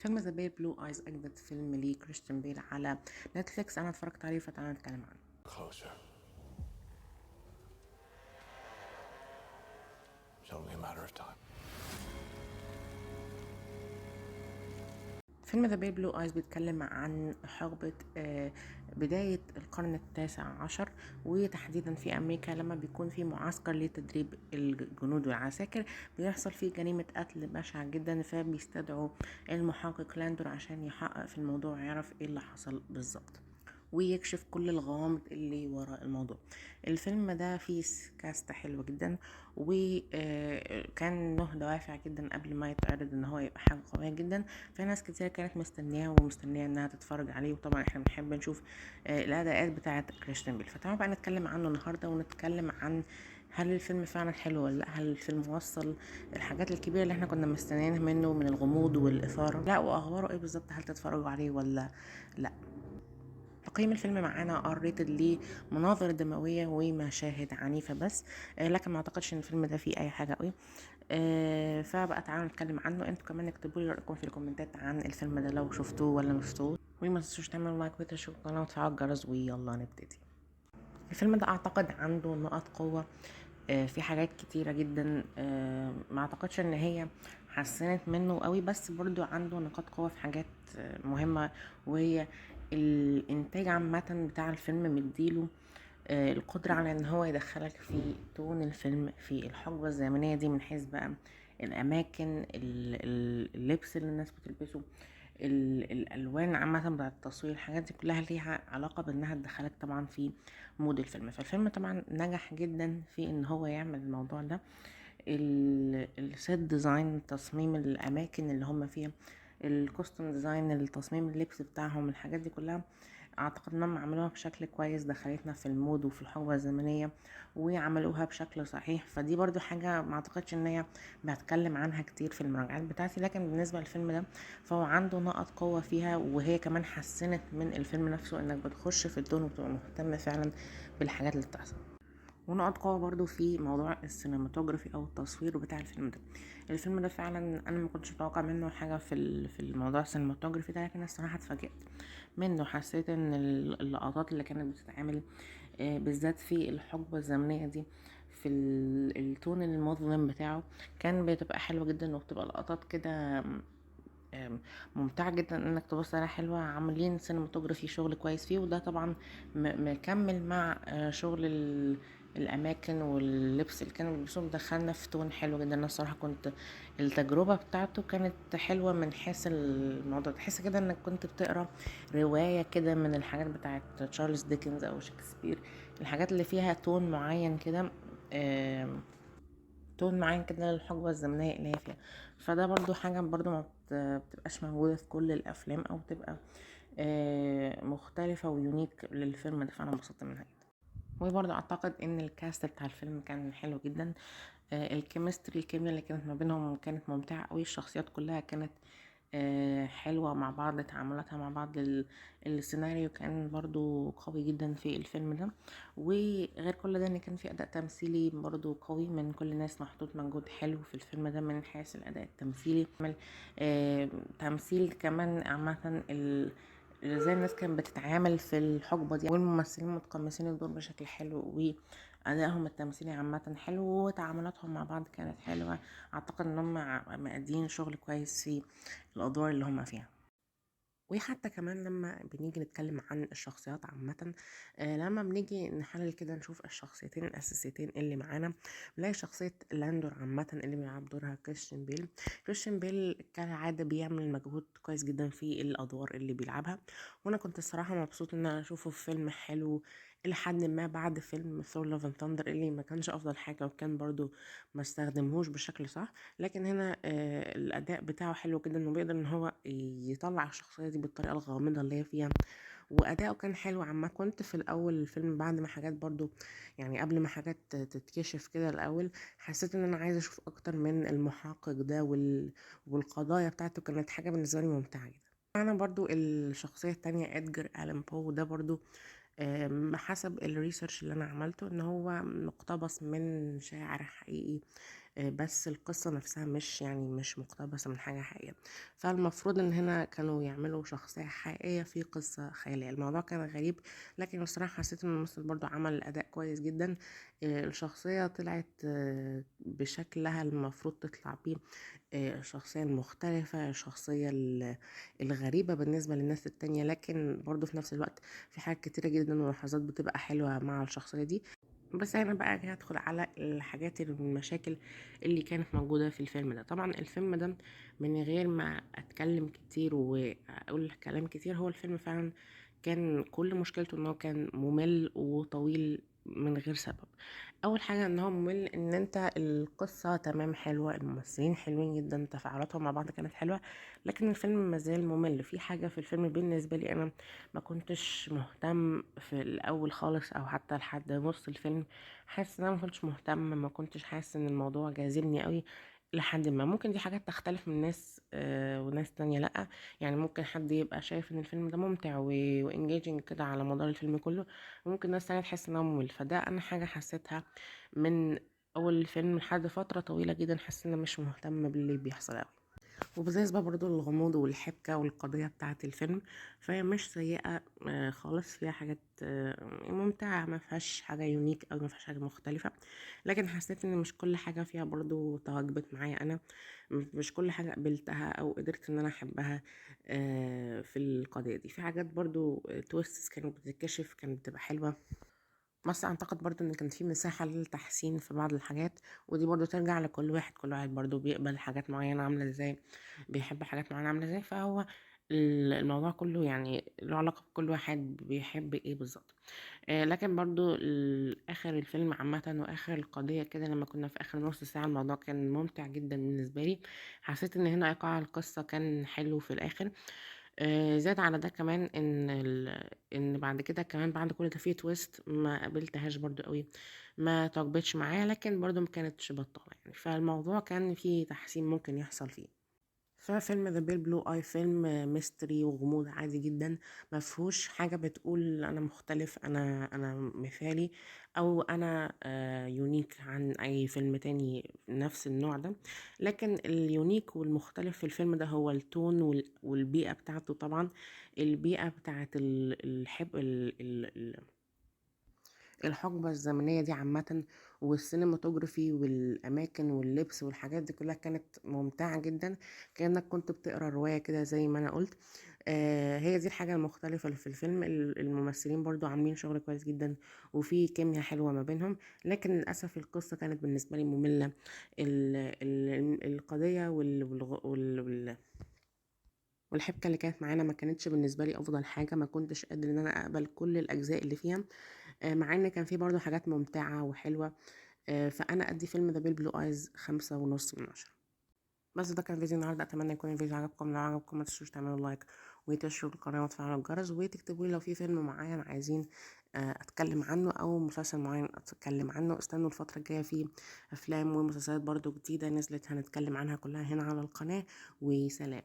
فيلم The Pale Blue Eyes اجدد فيلم لكريستيان بيل على نتفليكس، انا اتفرجت عليه فتعالى نتكلم عنه. Closer. It's only a matter of time. فيلم The Pale Blue Eyes بيتكلم عن حقبة بداية القرن التاسع عشر، وتحديدا في أمريكا لما بيكون في معسكر لتدريب الجنود والعساكر بيحصل فيه جريمة قتل بشعة جدا، فبيستدعوا المحقق لاندور عشان يحقق في الموضوع ويعرف ايه اللي حصل بالظبط ويكشف كل الغوامض اللي وراء الموضوع. الفيلم ده فيه cast حلو جدا، وكان له دوافع جدا قبل ما يتعرض ان هو يبقى حاجة قوية جدا، فناس كتير كانت مستنياه ومستنية انها تتفرج عليه، وطبعا احنا بنحب نشوف الاداءات بتاعة كريستيان بيل. فتعالوا بقى نتكلم عنه النهاردة ونتكلم عن هل الفيلم فعلا حلو ولا لا، هل الفيلم وصل الحاجات الكبيرة اللي احنا كنا مستنيينها منه من الغموض والإثارة، لا واخباره ايه بالظبط، هل تتفرجوا عليه ولا لا. تقييم الفيلم معانا R rated لمناظر دموية ومشاهد عنيفة بس، لكن ما اعتقدش ان الفيلم ده فيه اي حاجة قوي. فبقى تعالوا نتكلم عنه، انتوا كمان اكتبوا لي رأيكم في الكومنتات عن الفيلم ده لو شفتوه ولا ما شفتوه، وما تنسوش تعملوا like وتشتركوا في القناة وتفعلوا الجرس، ويلا نبتدي. الفيلم ده اعتقد عنده نقط قوة، في حاجات كتيرة جدا، ما اعتقدش ان هي حسنت منه قوي، بس برضو عنده نقاط قوة في حاجات مهمة، وهي الانتاج عامة بتاع الفيلم مديله القدرة على ان هو يدخلك في tone الفيلم في الحقبة الزمنية دي، من حيث بقى الاماكن، اللبس اللي الناس بتلبسه، الالوان عامة بتاعة التصوير، الحاجات دي كلها ليها علاقة بانها تدخلك طبعا في mood الفيلم. فالفيلم طبعا نجح جدا في ان هو يعمل الموضوع ده. ال set design، تصميم الاماكن اللي هم فيها، ال costume design، التصميم اللبس بتاعهم، الحاجات دي كلها اعتقد انهم عملوها بشكل كويس، دخلتنا في ال mood وفي الحقبة الزمنية وعملوها بشكل صحيح. فدي برضو حاجة ما اعتقدش ان هي بتكلم عنها كتير في المراجعات بتاعتي، لكن بالنسبة للفيلم ده فهو عنده نقط قوة فيها، وهي كمان حسنت من الفيلم نفسه انك بتخش في ال tone وبتبقى مهتم فعلا بالحاجات اللي بتحصل. ونقط قوة برضو في موضوع ال cinematography او التصوير بتاع الفيلم ده. الفيلم ده فعلا انا ما كنتش متوقع منه حاجة في الموضوع ال cinematography ده، لكن الصراحة اتفاجئت منه. حسيت ان اللقطات اللي كانت بتتعمل، بالذات في الحقبة الزمنية دي في ال tone المظلم بتاعه كان بتبقى حلوة جدا، وبتبقى لقطات كده، ممتعة جدا انك تبص عليها، حلوة، عاملين cinematography شغل كويس فيه، وده طبعا مكمل مع شغل الاماكن واللبس اللي كانوا بيلبسوه، دخلنا في tone حلو جدا. انا الصراحة كنت التجربة بتاعته كانت حلوة من حيث الموضوع، تحس كده انك كنت بتقرا رواية كده من الحاجات بتاعت تشارلز ديكنز او شكسبير، الحاجات اللي فيها tone معين كده، tone معين كده للحقبه الزمنية اللي هي فيها. فده برضو حاجة برضو ما بتبقاش موجودة في كل الافلام، او بتبقى مختلفة و unique للفيلم ده، فانا انبسطت منها جدا. وبرضه اعتقد ان ال cast بتاع الفيلم كان حلو جدا، ال chemistry، الكيمياء اللي كانت ما بينهم كانت ممتعة قوي، الشخصيات كلها كانت حلوة مع بعض، تعاملاتها مع بعض، السيناريو كان برضو قوي جدا في الفيلم ده. وغير كل ده ان كان في اداء تمثيلي برضو قوي من كل الناس، محطوط مجهود حلو في الفيلم ده من حيث الاداء التمثيلي، تمثيل كمان عامة ازاي الناس كانت بتتعامل في الحقبة دي، والممثلين متقمصين الدور بشكل حلو، وأدائهم التمثيلي عامة حلو، وتعاملاتهم مع بعض كانت حلوة. أعتقد إن هم مأدين شغل كويس في الأدوار اللي هم فيها. وحتى كمان لما بنيجي نتكلم عن الشخصيات عامة، لما بنيجي نحلل كده نشوف الشخصيتين الأساسيتين اللي معانا، بنلاقي شخصية لاندور عامة اللي بيلعب دورها كريستيان بيل. كريستيان بيل كالعادة بيعمل مجهود كويس جدا في الأدوار اللي بيلعبها، وأنا كنت الصراحة مبسوط إن أنا أشوفه في فيلم حلو إلى حد ما بعد فيلم Thor Love and Thunder اللي ما كانش أفضل حاجة، وكان برضو ما استخدمهوش بشكل صح، لكن هنا الأداء بتاعه حلو جدا، وبيقدر إن هو يطلع الشخصية دي بالطريقة الغامضة اللي هي فيها، وأداؤه كان حلو عامة. كنت في الأول الفيلم بعد ما حاجات برضو يعني قبل ما حاجات تتكشف كده الأول، حسيت إن أنا عايزة أشوف أكتر من المحقق ده والقضايا بتاعته، كانت حاجة بالنسبة لي ممتعة جدا. أنا برضو الشخصية التانية إدجار ألان بو، ده برضو حسب ال research اللي أنا عملته إن هو مقتبس من شاعر حقيقي، بس القصة نفسها مش يعني مش مقتبسة من حاجة حقيقية. فالمفروض ان هنا كانوا يعملوا شخصية حقيقية في قصة خيالية. الموضوع كان غريب، لكن الصراحة حسيت ان الممثل برضو عمل أداء كويس جدا. الشخصية طلعت بشكلها المفروض تطلع بيه، الشخصية المختلفة، الشخصية الغريبة بالنسبة للناس التانية، لكن برضو في نفس الوقت في حاجات كتيرة جدا ولحظات بتبقى حلوة مع الشخصية دي. بس انا بقى هدخل على الحاجات المشاكل اللي كانت موجودة في الفيلم ده. طبعا الفيلم ده من غير ما اتكلم كتير واقول كلام كتير، هو الفيلم فعلا كان كل مشكلته ان هو كان ممل وطويل من غير سبب. اول حاجة ان هو ممل، ان انت القصة تمام حلوة، الممثلين حلوين جدا، تفاعلاتهم مع بعض كانت حلوة، لكن الفيلم مازال ممل. في حاجة في الفيلم بالنسبة لي انا ما كنتش مهتم في الاول خالص، او حتى لحد نص الفيلم حاسس ان انا ما كنتش مهتم، ما كنتش حاسس ان الموضوع جاذبني قوي لحد ما. ممكن دي حاجات تختلف من ناس وناس تانية لأ، يعني ممكن حد يبقى شايف ان الفيلم ده ممتع و engaging كده على مدار الفيلم كله، وممكن ناس تانية تحس ان هو ممل. فده انا حاجة حسيتها من اول الفيلم لحد فترة طويلة جدا، حاسة ان انا مش مهتمة باللي بيحصل قوي. وبالنسبة برضو للغموض والحبكة والقضية بتاعة الفيلم، فهي مش سيئة خالص، فيها حاجات ممتعة، ما فيهاش حاجة unique أو ما فيهاش حاجة مختلفة، لكن حسيت إن مش كل حاجة فيها برضو تواجبت معايا أنا، مش كل حاجة قبلتها أو قدرت إن أنا أحبها في القضية دي. في حاجات برضو twists كانت بتتكشف كانت بتبقى حلوة، بس اعتقد برضو ان كان في مساحة للتحسين في بعض الحاجات، ودي برضو ترجع لكل واحد، كل واحد برضو بيقبل حاجات معينة عاملة ازاي، بيحب حاجات معينة عاملة ازاي، فهو الموضوع كله يعني له علاقة بكل واحد بيحب ايه بالظبط. لكن برضو اخر الفيلم عامة واخر القضية كده لما كنا في اخر نص ساعة الموضوع كان ممتع جدا بالنسبة لي، حسيت ان هنا ايقاع القصة كان حلو في الاخر. زاد على ده كمان ان بعد كده كمان بعد كل ده فيه twist ما قابلتهاش برضو قوي، ما تعجبتش معايا، لكن برضو ما كانتش بطالة يعني، فالموضوع كان فيه تحسين ممكن يحصل فيه. ففيلم The Pale Blue Eye فيلم mystery وغموض عادي جدا، ما فيهوش حاجة بتقول انا مختلف، انا مثالي، او انا unique عن اي فيلم تاني نفس النوع ده، لكن ال unique والمختلف في الفيلم ده هو ال tone والبيئة بتاعته. طبعا البيئة بتاعت الحب الحقبة الزمنية دي عامة، وال cinematography والأماكن واللبس والحاجات دي كلها كانت ممتعة جدا، كأنك كنت بتقرأ رواية كده زي ما أنا قلت. هي دي الحاجة المختلفة اللي في الفيلم. الممثلين برضو عاملين شغل كويس جدا وفي كيمياء حلوة ما بينهم، لكن للأسف القصة كانت بالنسبة لي مملة. القضية والحبكة اللي كانت معانا ما كانتش بالنسبة لي أفضل حاجة، ما كنتش قادر إن أنا أقبل كل الأجزاء اللي فيها، مع إن كان في برضو حاجات ممتعة وحلوة. فأنا أدي فيلم The Pale Blue Eyes 5.5 من 10. بس ده كان فيديو النهارده، اتمنى يكون الفيديو عجبكم. لو عجبكم ما تنسوش تعملوا like وتشتركوا القناه وتفعلوا الجرس، وتكتبوا لي لو في فيلم معين عايزين اتكلم عنه او مسلسل معين اتكلم عنه. استنوا الفتره الجايه في افلام ومسلسلات برضو جديده نزلت هنتكلم عنها كلها هنا على القناه. وسلام.